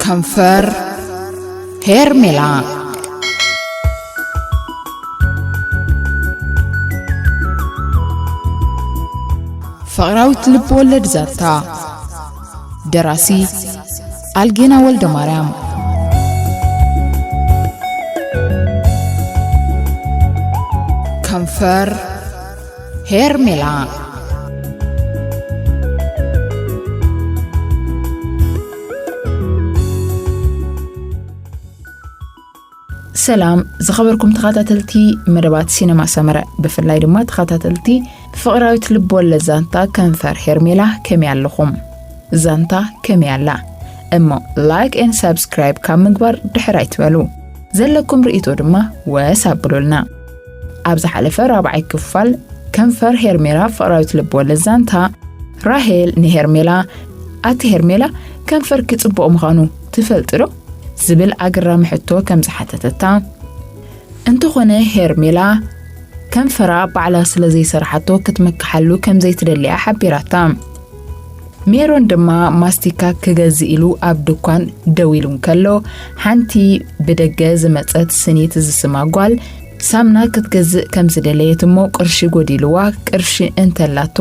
ከንፈር ሄርሜላ። ፍቕራዊት ልብ ወለድ ዛንታ። ደራሲ ኣልጌና ወልደ ማርያም። ከንፈር ሄርሜላ። ሰላም ዝኸበርኩም ተኸታተልቲ መደባት ሲነማ ሰመረ፣ ብፍላይ ድማ ተኸታተልቲ ፍቕራዊት ልብ ወለድ ዛንታ ከንፈር ሄርሜላ፣ ከመይ ኣለኹም? ዛንታ ከመይ ኣላ? እሞ ላይክ ኤን ሳብስክራይብ ካብ ምግባር ድሕር ኣይትበሉ። ዘለኩም ርእይቶ ድማ ወስ ኣብሉልና። ኣብ ዝሓለፈ ራብዓይ ክፋል ከንፈር ሄርሜላ ፍቕራዊት ልብ ወለድ ዛንታ፣ ራሄል ንሄርሜላ፣ ኣቲ ሄርሜላ፣ ከንፈርኪ ጽቡቕ ምዃኑ ትፈልጢ ዶ? ዝብል ኣገራሚ ሕቶ ከም ዝሓተተታ፣ እንተኾነ ሄርሜላ ከንፈራ ባዕላ ስለ ዘይሰራሓቶ ክትምክሓሉ ከም ዘይትደሊያ ሓቢራታ። ሜሮን ድማ ማስቲካ ክገዝእ ኢሉ ኣብ ድኳን ደው ኢሉ እንከሎ፣ ሓንቲ ብደገ ዝመጸት ስኒት ዝስማ ጓል ሳምና ክትገዝእ ከም ዝደለየት እሞ ቅርሺ ጎዲልዋ ቅርሺ እንተላቶ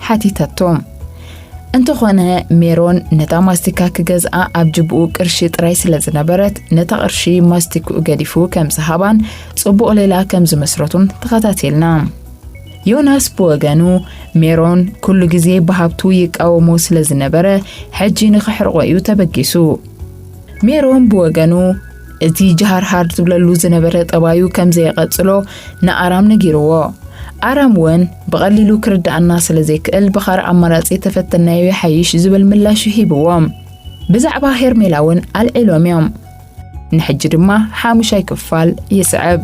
ሓቲታቶ። እንተኾነ ሜሮን ነታ ማስቲካ ክገዝኣ ኣብ ጅብኡ ቅርሺ ጥራይ ስለ ዝነበረት፣ ነታ ቅርሺ ማስቲክኡ ገዲፉ ከም ዝሃባን ጽቡቕ ሌላ ከም ዝመስረቱን ተኸታቲልና። ዮናስ ብወገኑ፣ ሜሮን ኩሉ ግዜ ብሃብቱ ይቃወሞ ስለ ዝነበረ፣ ሕጂ ንኸሕርቖ እዩ ተበጊሱ። ሜሮን ብወገኑ፣ እቲ ጀሃርሃር ዝብለሉ ዝነበረ ጠባዩ ከም ዘየቐጽሎ ንኣራም ነጊርዎ። ኣራም እውን ብቐሊሉ ክርድኣና ስለ ዘይክእል፣ ብኻልእ ኣማራጺ ተፈተናዮ ይሓይሽ ዝብል ምላሹ ሂብዎ። ብዛዕባ ሄርሜላ እውን ኣልዒሎም እዮም። ንሕጂ ድማ ሓሙሻይ ክፋል ይስዕብ።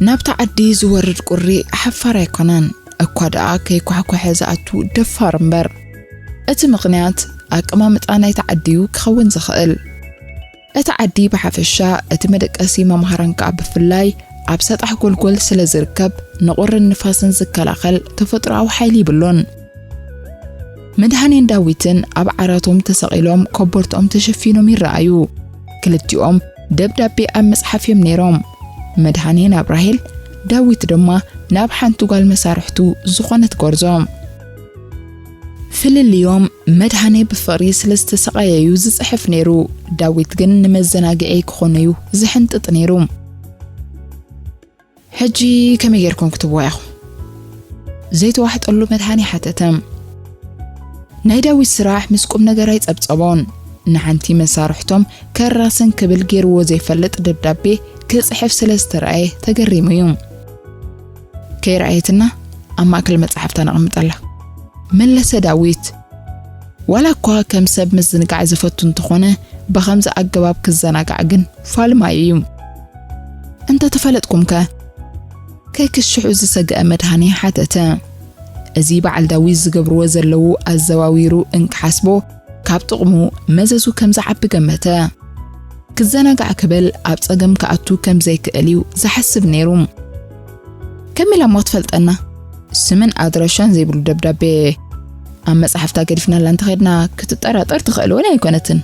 ናብታ ዓዲ ዝወርድ ቁሪ ሓፋር ኣይኮነን። እኳ ደኣ ከይኳሕኮሐ ዝኣቱ ደፋር እምበር። እቲ ምኽንያት ኣቀማምጣ ናይቲ ዓዲ እዩ ክኸውን ዝኽእል። እቲ ዓዲ ብሓፈሻ፣ እቲ መደቀሲ መምሃራን ከኣ ብፍላይ ኣብ ሰጣሕ ጎልጎል ስለ ዝርከብ፣ ንቑርን ንፋስን ዝከላኸል ተፈጥሮኣዊ ሓይሊ ይብሉን። መድሃኔን ዳዊትን ኣብ ዓራቶም ተሰቒሎም ኮቦርትኦም ተሸፊኖም ይረኣዩ። ክልቲኦም ደብዳቤ ኣብ መጽሓፍ እዮም ነይሮም። መድሃኔ ናብ ራሄል፣ ዳዊት ድማ ናብ ሓንቲ ጓል መሳርሕቱ ዝኾነት ጎርዞ። ፍልልዮም መድሃኔ ብፍቕሪ ስለ ዝተሰቓየ እዩ ዝጽሕፍ ነይሩ። ዳዊት ግን ንመዘናግዒ ክኾኖ እዩ ዝሕንጥጥ ነይሩ። ሕጂ ከመይ ጌርኩም ክትብዋ ኢኹም? ዘይተዋሕጠሉ መድሃኔ ሓተተ። ናይ ዳዊት ስራሕ ምስ ቁም ነገር ኣይጸብጸቦን። ንሓንቲ መሳርሕቶም ከራስን ክብል ገይርዎ ዘይፈልጥ ደብዳቤ ክጽሕፍ ስለ ዝተረኣየ ተገሪሙ እዩ። ከይረኣየትና ኣብ ማእከል መጽሓፍታ ነቐምጠላ። መለሰ ዳዊት። ዋላ እኳ ከም ሰብ ምዝንጋዕ ዝፈቱ እንተኾነ፣ ብኸምዚ ኣገባብ ክዘናጋዕ ግን ፋልማዩ እዩ። እንተተፈለጥኩምከ? ከይክሽሑ ዝሰግአ መድሃኔ ሓተተ። እዚ በዓል ዳዊት ዝገብርዎ ዘለዉ ኣዘዋዊሩ እንክሓስቦ፣ ካብ ጥቕሙ መዘዙ ከም ዝዓቢ ገመተ። ክዘናጋዕ ክብል ኣብ ጸገም ክኣቱ ከም ዘይክእል እዩ ዝሓስብ ነይሩ። ከሚላ እሞ ትፈልጠና፣ ስምን ኣድራሻን ዘይብሉ ደብዳቤ ኣብ መጽሓፍታ ገዲፍናላ እንተኸድና ክትጠራጠር ትኽእል እውን ኣይኮነትን።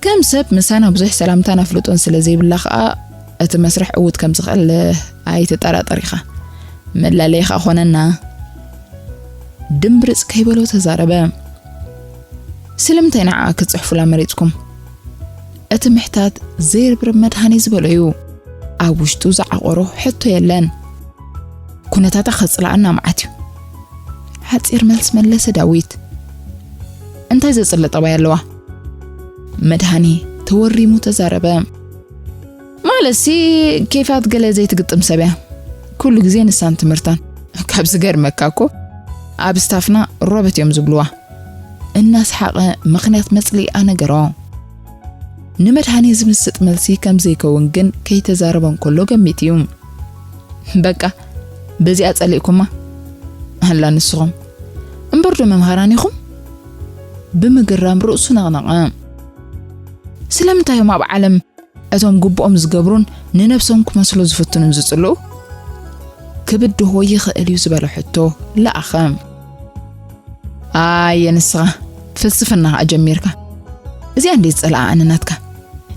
ከም ሰብ ምሳና ብዙሕ ሰላምታን ኣፍልጦን ስለ ዘይብላ ኸኣ እቲ መስርሕ ዕዉት ከም ዝኽእል ኣይትጠራጠር ኢኻ። መላለዪ ኸኣ ኾነና። ድምብርጽ ከይበሎ ተዛረበ። ስለምንታይ ንዓኣ ክትጽሕፉላ መሪጽኩም? እቲ ምሕታት ዘይርብርብ መድሃኔ ዝበሎ እዩ። ኣብ ውሽጡ ዝዓቆሮ ሕቶ የለን። ኩነታታ ከጽልኣና መዓት እዩ። ሓጺር መልሲ መለሰ ዳዊት። እንታይ ዘጽልእ ጠባይ ኣለዋ? መድሃኔ ተወሪሙ ተዛረበ። ማለትሲ ኬፋት ገለ ዘይትግጥም ሰብ እያ። ኩሉ ግዜ ንሳን ትምህርታን። ካብ ዝገርመካ እኮ ኣብ ስታፍና ሮበት እዮም ዝብልዋ። እናሰሓቐ ምኽንያት መጽልኢኣ ነገሮ። ንመድሃኔ ዝምስጥ መልሲ ከም ዘይከውን ግን ከይተዛረበ እንከሎ ገሚቱ እዩ። በቃ በዚኣ ጸሊእኩማ። ኣላ ንስኹም እምበር ዶ መምሃራን ኢኹም? ብምግራም ርእሱ ነቕነቐ። ስለምንታይ እዮም ኣብ ዓለም እቶም ግቡኦም ዝገብሩን ንነብሶም ክመስሉ ዝፍትኑን ዝጽልኡ? ክብድሆ ይኽእል እዩ ዝበሎ ሕቶ ለኣኸ። ኣየ ንስኻ ፍልስፍና ከኣ ጀሚርካ። እዚኣ እንዴት ጸላኣ ኣነ ናትካ?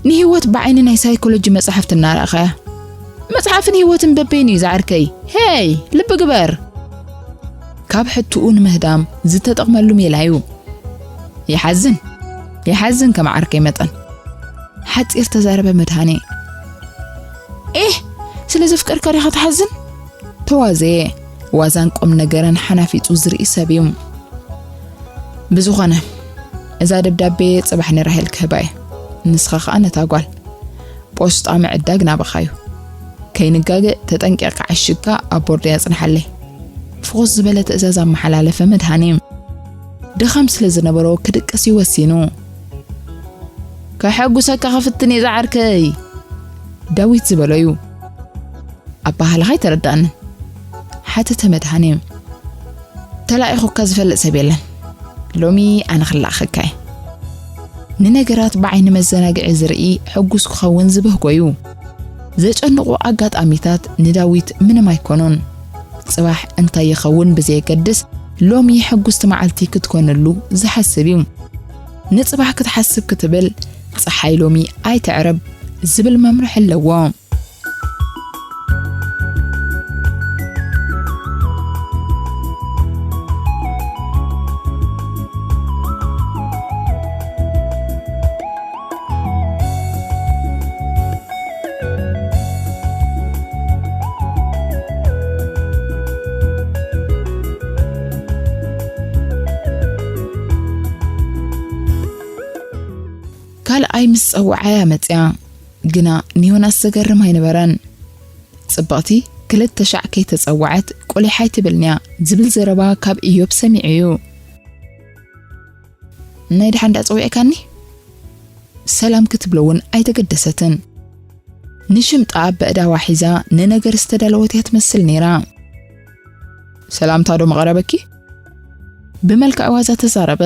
ንህይወት ብዓይኒ ናይ ሳይኮሎጂ መጽሓፍቲ እናረኣኻያ። መጽሓፍን ህይወትን በበይኑ እዩ ዝዓርከይ። ሄይ፣ ልቢ ግበር። ካብ ሕትኡ ንምህዳም ዝተጠቕመሉ ሜላ እዩ። ይሓዝን፣ ይሓዝን ከም ዓርከይ መጠን። ሓጺር ተዛረበ መድሃኔ። ኤህ፣ ስለ ዘፍቀርካ ዲኻ ትሓዝን? ተዋዘየ። ዋዛን ቁም ነገርን ሓናፊጹ ዝርኢ ሰብ እዩ። ብዝኾነ፣ እዛ ደብዳቤ ጽባሕ ንራሄል ክህባ እየ። ንስኻ ኸኣ ነታ ጓል ፖስጣ ምዕዳግ ናባኻ እዩ። ከይንጋገ ተጠንቂቕካ ዓሽግካ ኣብ ቦርደይ ኣጽንሓለይ። ፍኹስ ዝበለ ትእዛዝ ኣመሓላለፈ መድሃኔ። ድኻም ስለ ዝነበሮ ክድቅስ እዩ ወሲኑ። ከሐጉሰካ ክፍትን እየ ዝዓርከይ። ዳዊት ዝበሎ እዩ። ኣበሃህላኻ ኣይተረዳእንን። ሓተተ መድሃኔ። ተላኢኹካ ዝፈልጥ ሰብ የለን። ሎሚ ኣነ ክለኣኸካ እየ። ንነገራት ብዓይኒ መዘናግዒ ዝርኢ ሕጉስ ክኸውን ዝብህጎ እዩ። ዘጨንቑ ኣጋጣሚታት ንዳዊት ምንም ኣይኮኑን። ጽባሕ እንታይ ይኸውን ብዘየገድስ፣ ሎሚ ሕጉስቲ መዓልቲ ክትኮነሉ ዝሓስብ እዩ። ንጽባሕ ክትሓስብ ክትብል፣ "ጸሓይ ሎሚ ኣይትዕረብ" ዝብል መምርሒ ኣለዎ። ካልኣይ ምስ ጸውዓያ መጽያ፣ ግና ንዮናስ ዘገርም ኣይነበረን። ጽብቕቲ ክልተ ሻዕ ከይተጸውዐት ቁሊሕ ኣይትብልንያ ዝብል ዘረባ ካብ ኢዮብ ሰሚዑ እዩ። ናይ ደሓን ዳኣ ጸዊዕካኒ? ሰላም ክትብሎ እውን ኣይተገደሰትን። ንሽምጣ በእዳዋ ሒዛ ንነገር ዝተዳለወት እያ ትመስል ነይራ። ሰላምታ ዶ መቐረበኪ? ብመልክዕ ዋዛ ተዛረበ።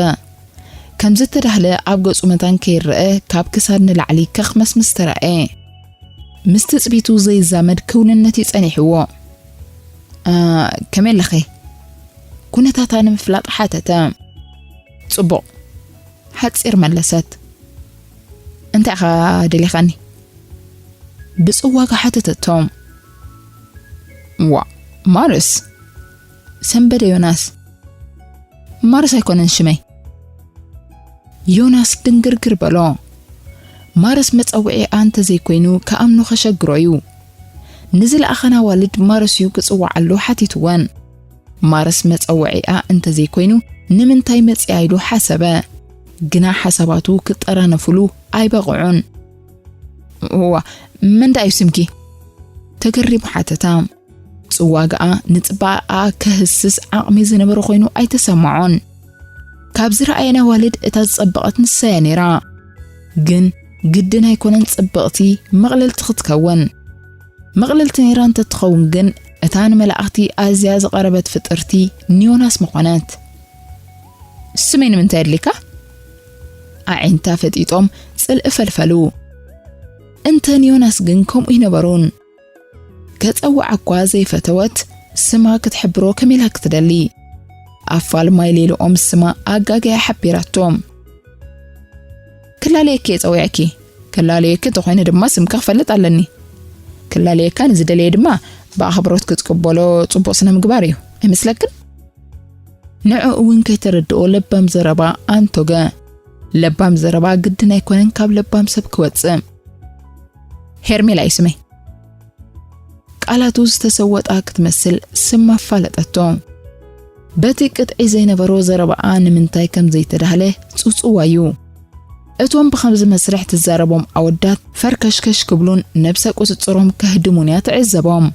ከም ዝተዳህለ ኣብ ገጹ መታን ከይረአ ካብ ክሳድ ንላዕሊ ከኽመስምስ ተራእየ። ምስ ትጽቢቱ ዘይዛመድ ክውንነት እዩ ጸኒሕዎ። "እ፣ ከመይ ኣለኺ?" ኩነታታ ንምፍላጥ ሓተተ። "ጽቡቕ" ሓጺር መለሰት። "እንታይ ኢኻ ደሊኻኒ?" ብጽዋጋ ሓተተቶ። "ዋ፣ ማርስ?" ሰንበደ ዮናስ። "ማርስ ኣይኮነን ሽመይ?" ዮናስ ድንግርግር በሎ። ማርስ መጸውዒኣ እንተዘይኮይኑ ክኣምኖ ከሸግሮ እዩ። ንዝለኣኸን ኣዋልድ ማርስ እዩ ክጽውዓሉ ሓቲትወን። ማርስ መጸውዒኣ እንተዘይኮይኑ ንምንታይ መጺኣ ኢሉ ሓሰበ። ግና ሓሳባቱ ክጠራነፉሉ ኣይበቕዑን። "እዋ፣ መን ደኣ እዩ ስምኪ?" ተገሪሙ ሓተታ። ጽዋጋኣ ንጽባቐኣ ከህስስ ዓቕሚ ዝነበሮ ኮይኑ ኣይተሰምዖን። ካብ ዝረኣየን ኣዋልድ እታ ዝጸበቐት ንሳ እያ ነይራ። ግን ግድን ኣይኮነን ጽብቕቲ መቕለልቲ ክትከውን። መቕለልቲ ነይራ እንተትኸውን ግን፣ እታ ንመላእኽቲ ኣዝያ ዝቐረበት ፍጥርቲ ንዮናስ ምኾነት። "ስመይ ንምንታይ ኣድሊካ?" ኣዒንታ ፈጢጦም ጽልኢ ፈልፈሉ። እንተ ንዮናስ ግን ከምኡ ኣይነበሩን። ከጸውዓ እኳ ዘይፈተወት፣ ስማ ክትሕብሮ ከመይ ኢላ ክትደሊ? ኣፋል ማይ ሌልኦም ስማ ኣጋግያ ሓቢራቶ። "ክላለየኪ እየ ጸዊዐኪ። ክላለየኪ እንተኾይነ ድማ ስምኪ ክፈልጥ ኣለኒ። ክላለየካ ንዝደለየ ድማ ብኣኽብሮት ክትቅበሎ ጽቡቕ ስነ ምግባር እዩ። ኣይመስለክን?" ንዕኡ እውን ከይተረድኦ ለባም ዘረባ ኣንቶገ። ለባም ዘረባ ግድን ኣይኮነን ካብ ለባም ሰብ ክወጽእ። "ሄርሜላ እዩ ስመይ።" ቃላቱ ዝተሰወጣ ክትመስል ስማ ኣፋለጠቶ። በቲ ቅጥዒ ዘይነበሮ ዘረባኣ ንምንታይ ከም ዘይተዳህለ ጽውጽዋዩ። እቶም ብኸምዚ መስርሕ ትዛረቦም ኣወዳት ፈርከሽከሽ ክብሉን ነብሰ ቁጽጽሮም ከህድሙን እያ ትዕዘቦም።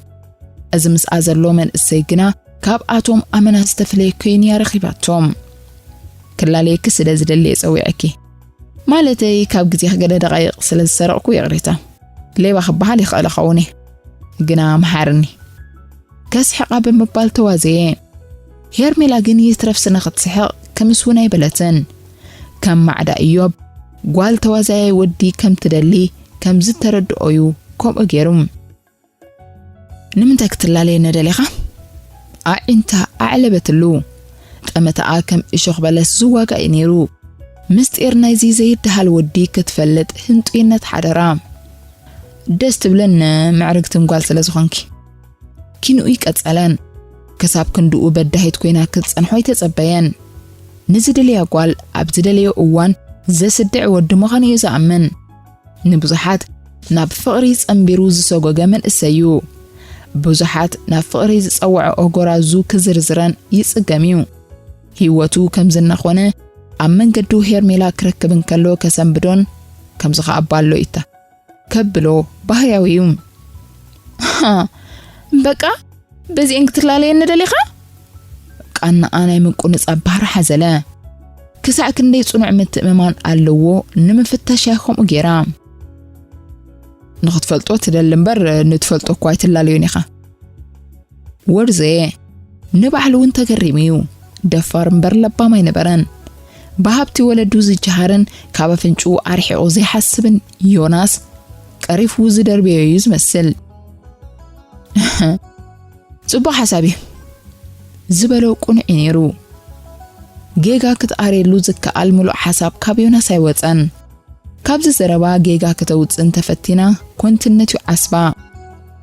እዚ ምስኣ ዘሎ መንእሰይ ግና ካብኣቶም ኣመና ዝተፈለየ ኮይኑ እያ ረኺባቶም። "ክላለየኪ ስለ ዝደሊ እየ ጸዊዐኪ። ማለተይ ካብ ግዜኺ ገለ ደቓይቕ ስለ ዝሰረቕኩ ይቕሬታ። ሌባ ክበሃል ይኽእል እኸውን እየ። ግና መሓርኒ።" ከስሕቓ ብምባል ተዋዘየ። ሄርሜላ ግን ይትረፍ ስነ ክትስሕቕ ክምስ እውን ኣይበለትን። ከም ማዕዳ እዮብ ጓል ተዋዛያይ ወዲ ከም ትደሊ ከም ዝተረድኦ እዩ ከምኡ ገይሩ። ንምንታይ ክትላለየኒ ደሊኻ? ኣዒንታ ኣዕለበትሉ። ጠመተኣ ከም እሾኽ በለስ ዝዋጋ እዩ ነይሩ። ምስጢር ናይዚ ዘይደሃል ወዲ ክትፈልጥ ህንጡይነት ሓደራ። ደስ ትብልን ምዕርግትን ጓል ስለ ዝኾንኪ። ኪንኡ ይቀጸለን። ክሳብ ክንድኡ በዳሂት ኮይና ክትጸንሖ ኣይተጸበየን። ንዝደለያ ጓል ኣብ ዝደለዮ እዋን ዘስድዕ ወዲ ምዃኑ እዩ ዝኣምን። ንብዙሓት ናብ ፍቕሪ ጸንቢሩ ዝሰጎገ መንእሰይ እዩ። ብዙሓት ናብ ፍቕሪ ዝጸውዐኦ ጎራዙ ክዝርዝረን ይጽገም እዩ። ህይወቱ ከም ዝናኾነ ኣብ መንገዱ ሄርሜላ ክረክብ እንከሎ ከሰንብዶን ከምዚ ኸኣ ባሎ ኢታ ከብሎ ባህርያዊ እዩ። ሃ፣ በቃ በዚኤን ክትላለየኒ ደሊኻ? ቃናኣ ናይ ምቁንጻብ ባህሪ ሓዘለ። ክሳዕ ክንደይ ጽኑዕ ምትእምማን ኣለዎ ንምፍታሽ እያ ከምኡ ገይራ። ንኽትፈልጦ ትደሊ እምበር ንትፈልጦ እኳ ኣይትላለዮን ኢኻ። ወርዜ ንባዕሉ እውን ተገሪሙ እዩ። ደፋር እምበር ለባም ኣይነበረን። ብሃብቲ ወለዱ ዝጀሃርን ካብ ኣፍንጭኡ ኣርሒቑ ዘይሓስብን ዮናስ ቀሪፉ ዝደርበዮ እዩ ዝመስል። ጽቡቕ ሓሳብ እዩ ዝበሎ ቁኑዕ እዩ ነይሩ። ጌጋ ክትኣርየሉ ዝከኣል ምሉእ ሓሳብ ካብ ዮናስ ኣይወጸን። ካብዚ ዘረባ ጌጋ ከተውጽእ እንተፈቲና ኮንትነት እዩ ዓስባ።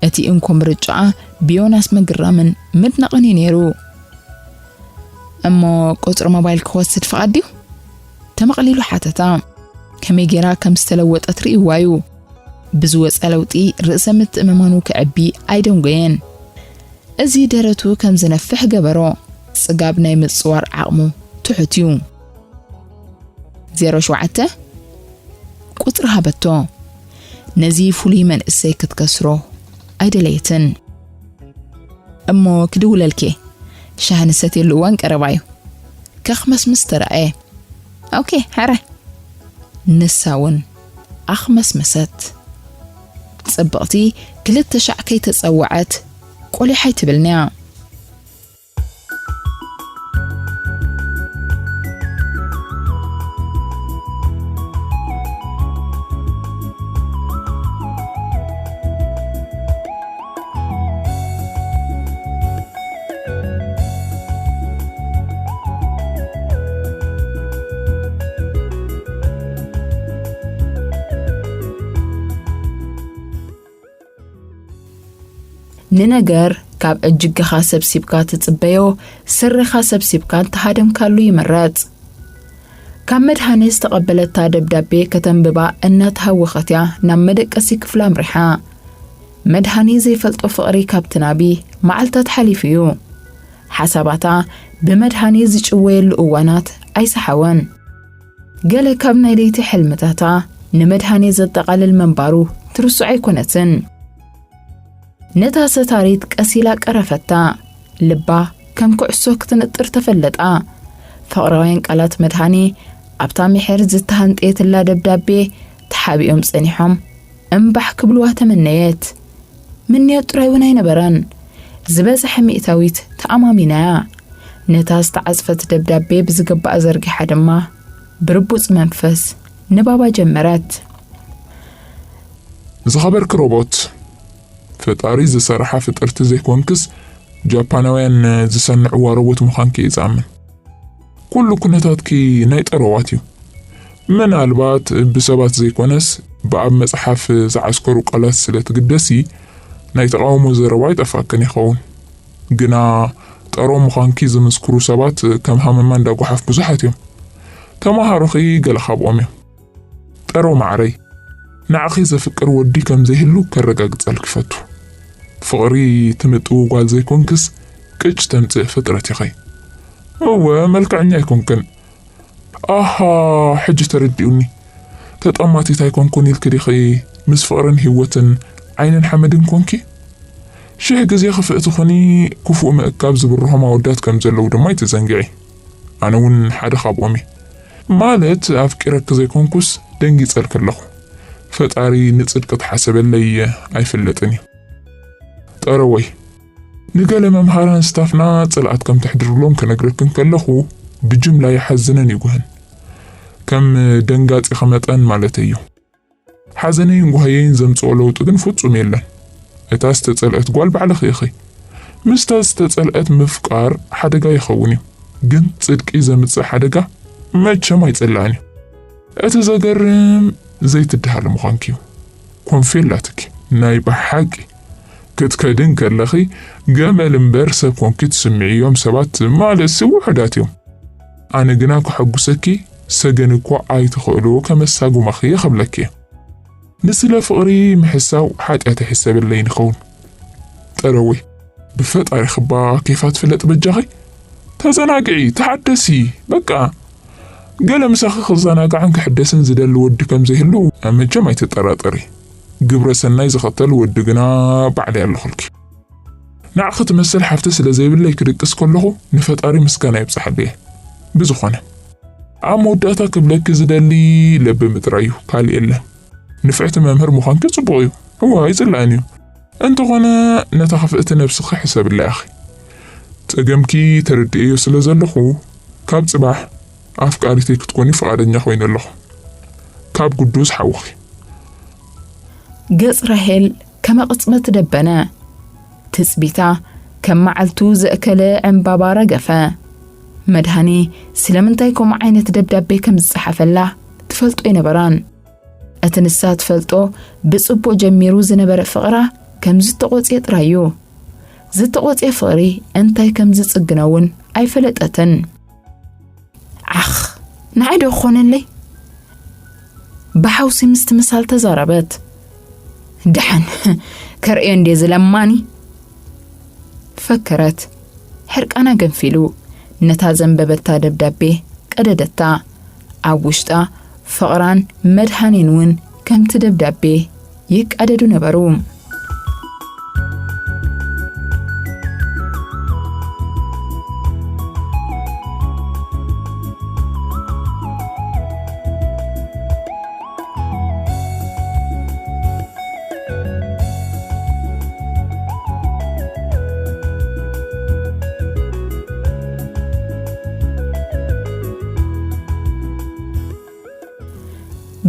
እቲ እንኮ ምርጫኣ ብዮናስ ምግራምን ምድናቕን እዩ ነይሩ። እሞ ቁጽሪ ሞባይል ክወስድ ፍቓድ ድዩ? ተመቕሊሉ ሓተታ። ከመይ ጌራ ከም ዝተለወጠት ርእይዋ እዩ። ብዝወጸ ለውጢ ርእሰ ምትእምማኑ ክዕቢ ኣይደንጎየን። እዚ ደረቱ ከም ዝነፍሕ ገበሮ። ጽጋብ ናይ ምጽዋር ዓቕሙ ትሑት እዩ። ዜሮ ሸውዓተ ቁጽሪ ሃበቶ። ነዚ ፍሉይ መንእሰይ ክትከስሮ ኣይደለየትን። እሞ ክድውለልኪ፣ ሻሂ ንሰትየሉ እዋን ቀረባ እዩ። ከኽመስምስ ተራእየ። ኦኬ፣ ሕረ። ንሳ እውን ኣኽመስመሰት። ጽብቕቲ ክልተ ሻዕ ከይተጸወዐት ቆሊሕ ኣይትብልን'ያ። ንነገር ካብ እጅግኻ ሰብሲብካ ትጽበዮ፣ ስርኻ ሰብሲብካ እንተሃደምካሉ ይምረጽ። ካብ መድሃኔ ዝተቐበለታ ደብዳቤ ከተንብባ እናተሃወኸት እያ ናብ መደቀሲ ክፍላ ኣምሪሓ። መድሃኔ ዘይፈልጦ ፍቕሪ ካብቲ ናቢ መዓልታት ሓሊፉ እዩ። ሓሳባታ ብመድሃኔ ዝጭወየሉ እዋናት ኣይሰሓወን። ገለ ካብ ናይ ለይቲ ሕልምታታ ንመድሃኔ ዘጠቓልል ምንባሩ ትርስዖ ኣይኮነትን። ነታ ሰታሪት ቀስ ኢላ ቀረፈታ። ልባ ከም ኩዕሶ ክትንጥር ተፈለጣ። ፍቕራውያን ቃላት መድሃኔ ኣብታ ምሒር ዝተሃንጠየትላ ደብዳቤ ተሓቢኦም ጸኒሖም እምባሕ ክብልዋ ተመነየት። ምንያት ጥራይ እውን ኣይነበረን። ዝበዝሐ ሚእታዊት ተኣማሚናያ። ነታ ዝተዓጽፈት ደብዳቤ ብዝግባእ ዘርጊሓ ድማ ብርቡጽ መንፈስ ንባባ ጀመረት። ዝኸበርኪ ሮቦት፣ ፈጣሪ ዝሰርሓ ፍጥርቲ ዘይኮንክስ ጃፓናውያን ዝሰንዕዋ ሮቦት ምዃንኪ እየ ዝኣምን። ኩሉ ኩነታትኪ ናይ ጠረዋት እዩ። ምናልባት ብሰባት ዘይኮነስ ብኣብ መጽሓፍ ዝዓስከሩ ቃላት ስለ ትግደሲ ናይ ተቓውሞ ዘረባ ይጠፍኣክን ይኸውን። ግና ጠሮ ምዃንኪ ዝምስክሩ ሰባት ከም ሃመማ እንዳ ጓሓፍ ብዙሓት እዮም። ተማሃሮኺ ገለ ካብኦም እዮም። ጠሮ ማዕረይ፣ ንዓኺ ዘፍቅር ወዲ ከም ዘይህሉ ከረጋግጸልኪ ፈቱ። ፍቕሪ ትምጥዊ ጓል ዘይኮንክስ ቅጭ ተምጽእ ፍጥረት ኢኺ። እወ፣ መልክዐኛ ኣይኮንክን። ኣሃ፣ ሕጂ ተረዲኡኒ። ተጠማቲት ኣይኮንኩን ኢልኪ ዲኺ ምስ ፍቕርን ህይወትን ዓይንን ሓመድን ኮንኪ? ሽሕ ግዜ ክፍእቲ ኹኒ፣ ክፉእ ምእካብ ዝብርሆም ኣወዳት ከም ዘለዉ ድማ ኣይትዘንግዒ። ኣነ እውን ሓደ ካብኦም እየ። ማለት ኣፍቂረኪ ዘይኮንኩስ ደንጊጸልኪ ኣለኹ። ፈጣሪ ንጽድቂ ተሓሰበለይ ኣይፍለጥን እዩ። ጠረወይ፣ ንገለ መምሃራን ስታፍና ጽልኣት ከም ተሕድርሎም ክነግረክን ከለኹ ብጅምላ ይሓዝንን ይጉህን። ከም ደንጋጺኺ መጠን ማለተይ እዩ። ሓዘነይን ጓህየይን ዘምጽኦ ለውጢ ግን ፍጹም የለን። እታ ዝተጸልአት ጓል ባዕልኺ ኢኺ። ምስታ ዝተጸልአት ምፍቃር ሓደጋ ይኸውን እዩ፣ ግን ጽድቂ ዘምጽእ ሓደጋ መቸም ኣይጸላእን እዩ። እቲ ዘገርም ዘይትደሃሊ ምዃንኪ እዩ። ኮንፌ ኣላትኪ። ናይ ብሓቂ ክትከዲ እንከለኺ ገመል እምበር ሰብ ኮንኪ ትስምዕዮም ሰባት ማለትሲ ውሑዳት እዮም። ኣነ ግና ከሐጉሰኪ ሰገን እኳ ኣይትኽእልዎ ከመሳጉማኺ እየ ክብለኪ እየ። ንስለ ፍቕሪ ምሕሳው ሓጢኣት ይሕሰበለይ ንኸውን። ጠረወይ፣ ብፈጣሪ ክባ ኬፋ ትፍለጥ በጃኺ። ተዘናግዒ፣ ተሓደሲ፣ በቃ። ገለ ምሳኺ ክዘናጋዕን ክሕደስን ዝደሊ ወዲ ከም ዘይህሉ መቸም ኣይትጠራጠሪ። ግብረ ሰናይ ዝኸተል ወዲ ግና ባዕለይ ኣለኹልኪ። ንዓኺ ትመስል ሓፍቲ ስለ ዘይብለይ ክድቅስ ከለኹ ንፈጣሪ ምስጋና የብጽሓሉ እየ። ብዝኾነ፣ ኣብ መወዳእታ ክብለኪ ዝደሊ ለቢ ምጥራይ እዩ፣ ካልእ የለን። ንፍዕቲ መምህር ምዃንኪ ጽቡቕ እዩ። እወ፣ ኣይጽላእን እዩ። እንተኾነ፣ ነታ ክፍእቲ ነብስኺ ሕሰብላ ኢኺ። ጸገምኪ ተረድኤዮ ስለ ዘለኹ፣ ካብ ጽባሕ ኣፍቃሪተይ ክትኮኒ ፍቓደኛ ኮይነ ኣለኹ። ካብ ግዱስ ሓውኺ። ገጽ ራሄል ከመ ቅጽበት ደበነ። ትጽቢታ ከም መዓልቱ ዘእከለ ዕምባባ ረገፈ። መድሃኔ ስለምንታይ ከምኡ ዓይነት ደብዳቤ ከም ዝጸሓፈላ ትፈልጦ ኣይነበራን። እቲ ንሳ ትፈልጦ ብጽቡቕ ጀሚሩ ዝነበረ ፍቕራ ከም ዝተቖጽየ ጥራይ እዩ። ዝተቖጽየ ፍቕሪ እንታይ ከም ዝጽግኖ እውን ኣይፈለጠትን። ዓኽ፣ ንዓይ ዶ ክኾነለይ? ብሓውሲ ምስቲ ምሳል ተዛረበት። ደሓን ከርእዮ እንዴ ዝለማኒ? ፈከረት። ሕርቃና ገንፊሉ ነታ ዘንበበታ ደብዳቤ ቀደደታ። ኣብ ውሽጣ ፍቕራን መድሃኔን እውን ከምቲ ደብዳቤ ይቃደዱ ነበሩ።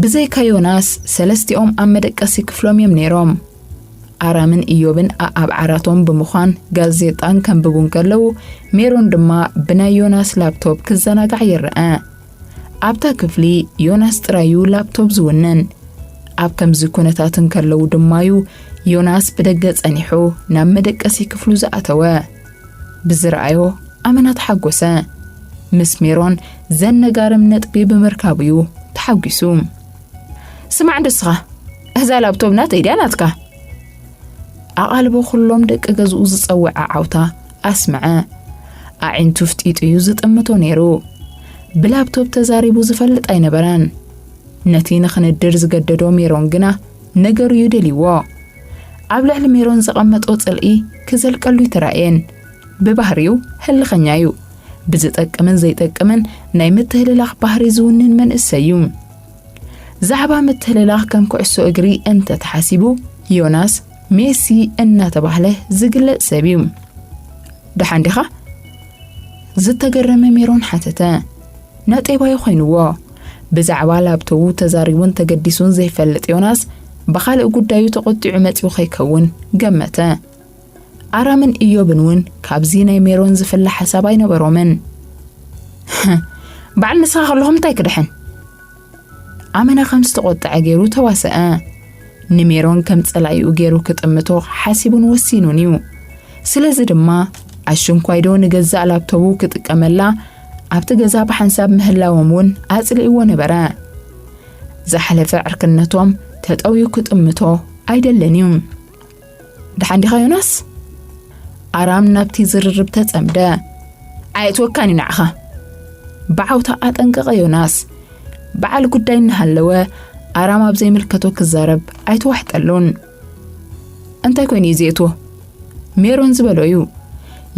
ብዘይካ ዮናስ፣ ሰለስቲኦም ኣብ መደቀሲ ክፍሎም እዮም ነይሮም። ኣራምን ኢዮብን ኣኣብ ዓራቶም ብምዃን ጋዜጣ እንከንብቡ እንከለዉ፣ ሜሮን ድማ ብናይ ዮናስ ላፕቶፕ ክዘናጋዕ ይረኣ። ኣብታ ክፍሊ ዮናስ ጥራዩ ላፕቶፕ ዝውንን። ኣብ ከምዚ ኩነታት እንከለዉ ድማዩ ዮናስ ብደገ ጸኒሑ ናብ መደቀሲ ክፍሉ ዝኣተወ። ብዝረኣዮ ኣመና ተሓጎሰ። ምስ ሜሮን ዘነጋርም ነጥቢ ብምርካቡዩ ተሓጒሱ። ስማዕ እንዶ እስኻ፣ እዛ ላፕቶፕ ናተይ ድያ ናትካ? ኣቓልቦ ኩሎም ደቂ ገዝኡ ዝጸውዕ ዓዓውታ ኣስምዐ። ኣዒንቱ ፍጢጡዩ ዝጥምቶ ነይሩ። ብላፕቶፕ ተዛሪቡ ዝፈልጥ ኣይነበረን። ነቲ ንኽንድር ዝገደዶ ሜሮን ግና ነገሩዩ ደልይዎ። ኣብ ልዕሊ ሜሮን ዘቐመጦ ጽልኢ ክዘልቀሉ ኣይተራእየን። ብባህሪኡ ህልኸኛዩ። ብዝጠቅምን ዘይጠቅምን ናይ ምትህልላኽ ባህሪ ዝውንን መንእሰይዩ። ዛዕባ ምትህልላኽ ከም ኩዕሶ እግሪ እንተተሓሲቡ፣ ዮናስ ሜሲ እናተባህለ ዝግለጽ ሰብዩ። ደሓን ዲኻ? ዝተገረመ ሜሮን ሓተተ። ነጤባዩ ኮይንዎ። ብዛዕባ ላፕቶቡ ተዛሪቡን ተገዲሱን ዘይፈልጥ ዮናስ፣ ብኻልእ ጉዳዩ ተቖጢዑ መጺኡ ከይከውን ገመተ። ኣራምን ኢዮብን እውን ካብዚ ናይ ሜሮን ዝፍለ ሓሳብ ኣይነበሮምን። በዓል ንስኻ ከለኹም እንታይ ክድሕን? ኣመና ከም ዝተቖጠዐ ገይሩ ተዋሰአ። ንሜሮን ከም ጸላኢኡ ገይሩ ክጥምቶ ሓሲቡን ወሲኑን እዩ። ስለዚ ድማ ኣሽንኳይዶ ንገዛእ ላፕቶቡ ክጥቀመላ ኣብቲ ገዛ ብሓንሳብ ምህላዎም እውን ኣጽሊእዎ ነበረ። ዝሓለፈ ዕርክነቶም ተጠውዩ ክጥምቶ ኣይደልን እዩ። ደሓን ዲኻ ዮናስ? ኣራም ናብቲ ዝርርብ ተጸምደ። ኣየእትወካን እዩ ንዓኻ። ብዓውታ ኣጠንቀቐ ዮናስ። በዓል ጉዳይ እናሃለወ ኣራም ኣብ ዘይምልከቶ ክዛረብ ኣይተዋሕጠሉን። እንታይ ኮይኑ እዩ ዘየእትዎ? ሜሮን ዝበሎ እዩ።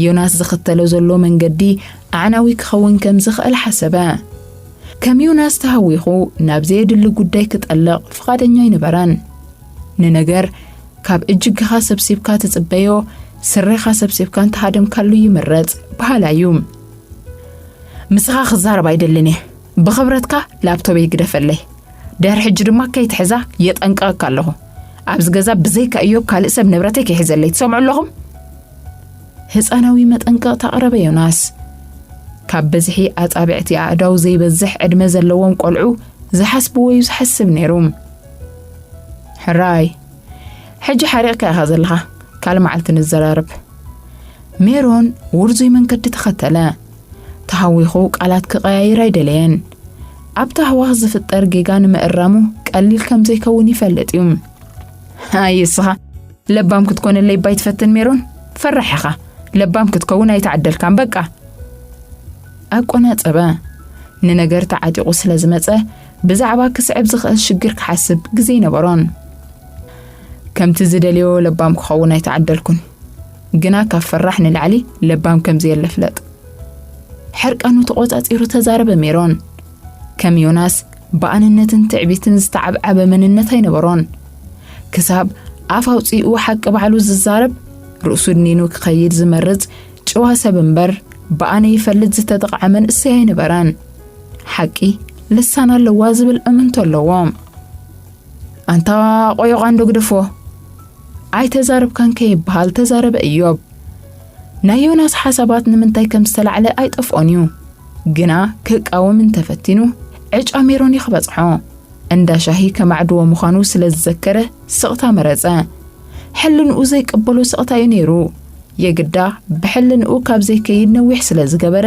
ዮናስ ዝኽተሎ ዘሎ መንገዲ ኣዕናዊ ክኸውን ከም ዝኽእል ሓሰበ። ከም ዮናስ ተሃዊኹ ናብ ዘየድሊ ጉዳይ ክጠልቕ ፍቓደኛ ኣይነበረን። ንነገር ካብ እጅግኻ ሰብሲብካ ትጽበዮ፣ ስረኻ ሰብሲብካ እንተሃደምካሉ ይምረጽ በሃላይ እዩ። ምስኻ ክዛረብ ኣይደልን እየ። ብኽብረትካ ላፕቶበይ ግደፈለይ። ድሕሪ ሕጂ ድማ ከይትሕዛ የጠንቅቐካ ኣለኹ። ኣብዚ ገዛ ብዘይካ እዮብ ካልእ ሰብ ንብረተይ ከይሕዘለይ። ትሰምዑ ኣለኹም? ህፃናዊ መጠንቀቕታ ኣቕረበ ዮናስ። ካብ በዝሒ ኣጻብዕቲ ኣእዳው ዘይበዝሕ ዕድመ ዘለዎም ቆልዑ ዝሓስብዎ እዩ ዝሓስብ ነይሩ። ሕራይ፣ ሕጂ ሓሪቕካ ኢኻ ዘለኻ። ካልእ መዓልቲ ንዘራረብ። ሜሮን ውርዙይ መንገዲ ተኸተለ። ተሃዊኹ ቃላት ክቐያይር ኣይደለየን። ኣብቲ ኣህዋኽ ዝፍጠር ጌጋ ንምእራሙ ቀሊል ከም ዘይከውን ይፈልጥ እዩ። ኣይ እስኻ ለባም ክትኮነለይ ባይ ትፈትን ሜሮን? ፈራሕ ኢኻ። ለባም ክትከውን ኣይተዓደልካን በቃ። ኣቆናጸበ። ንነገር ተዓጢቑ ስለ ዝመጸ ብዛዕባ ክስዕብ ዝኽእል ሽግር ክሓስብ ግዜ ኣይነበሮን። ከምቲ ዝደልዮ ለባም ክኸውን ኣይተዓደልኩን። ግና ካብ ፈራሕ ንላዕሊ ለባም ከም ዘየለ ፍለጥ። ሕርቃኑ ተቖጻጺሩ ተዛረበ ሜሮን። ከም ዮናስ ብኣንነትን ትዕቢትን ዝተዓብዓበ መንነት ኣይነበሮን። ክሳብ ኣፍ ኣውጺኡ ሓቂ ባዕሉ ዝዛረብ፣ ርእሱ ድኒኑ ክኸይድ ዝመርጽ ጭዋ ሰብ እምበር፣ ብኣነ ይፈልጥ ዝተጠቕዐ መንእሰይ ኣይነበረን። ሓቂ ልሳን ኣለዋ ዝብል እምንቶ ኣለዎ። ኣንታ ቆዮቓ እንዶ ግደፎ። ኣይተዛረብካን ከይበሃል ተዛረበ እዮብ። ናይ ዮናስ ሓሳባት ንምንታይ ከም ዝተላዕለ ኣይጠፍኦን እዩ። ግና ክቃወም እንተፈቲኑ ዕጫ ሜሮን እዩ ክበጽሖ። እንዳ ሻሂ ከማዕድዎ ምዃኑ ስለ ዝዘከረ ስቕታ መረጸ። ሕልንኡ ዘይቅበሎ ስቕታ እዩ ነይሩ። የግዳ ብሕልንኡ ካብ ዘይከይድ ነዊሕ ስለ ዝገበረ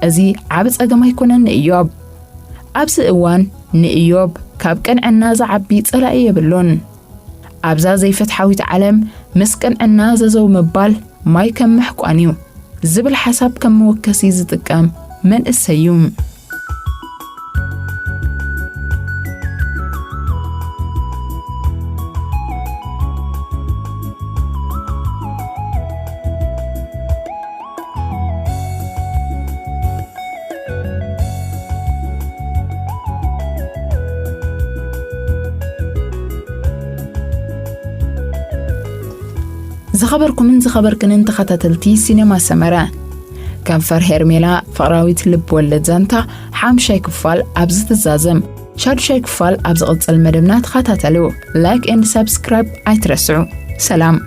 እዚ ዓቢ ጸገም ኣይኮነን ንእዮብ። ኣብዚ እዋን ንእዮብ ካብ ቅንዕና ዝዓቢ ጸላኢ የብሉን። ኣብዛ ዘይፍትሓዊት ዓለም ምስ ቅንዕና ዘዘው ምባል ማይ ከም ምሕቋን እዩ ዝብል ሓሳብ ከም መወከሲ ዝጥቀም መንእሰይ እዩ። ዝኸበርኩምን ዝኸበርክንን ተኸታተልቲ ሲኔማ ሰመረ፣ ከንፈር ሄርሜላ ፍቕራዊት ልብ ወለድ ዛንታ ሓምሻይ ክፋል ኣብዚ ትዛዘም። ሻዱሻይ ክፋል ኣብ ዝቕጽል መደብና ተኸታተሉ። ላይክ ኤንድ ሳብስክራይብ ኣይትረስዑ። ሰላም።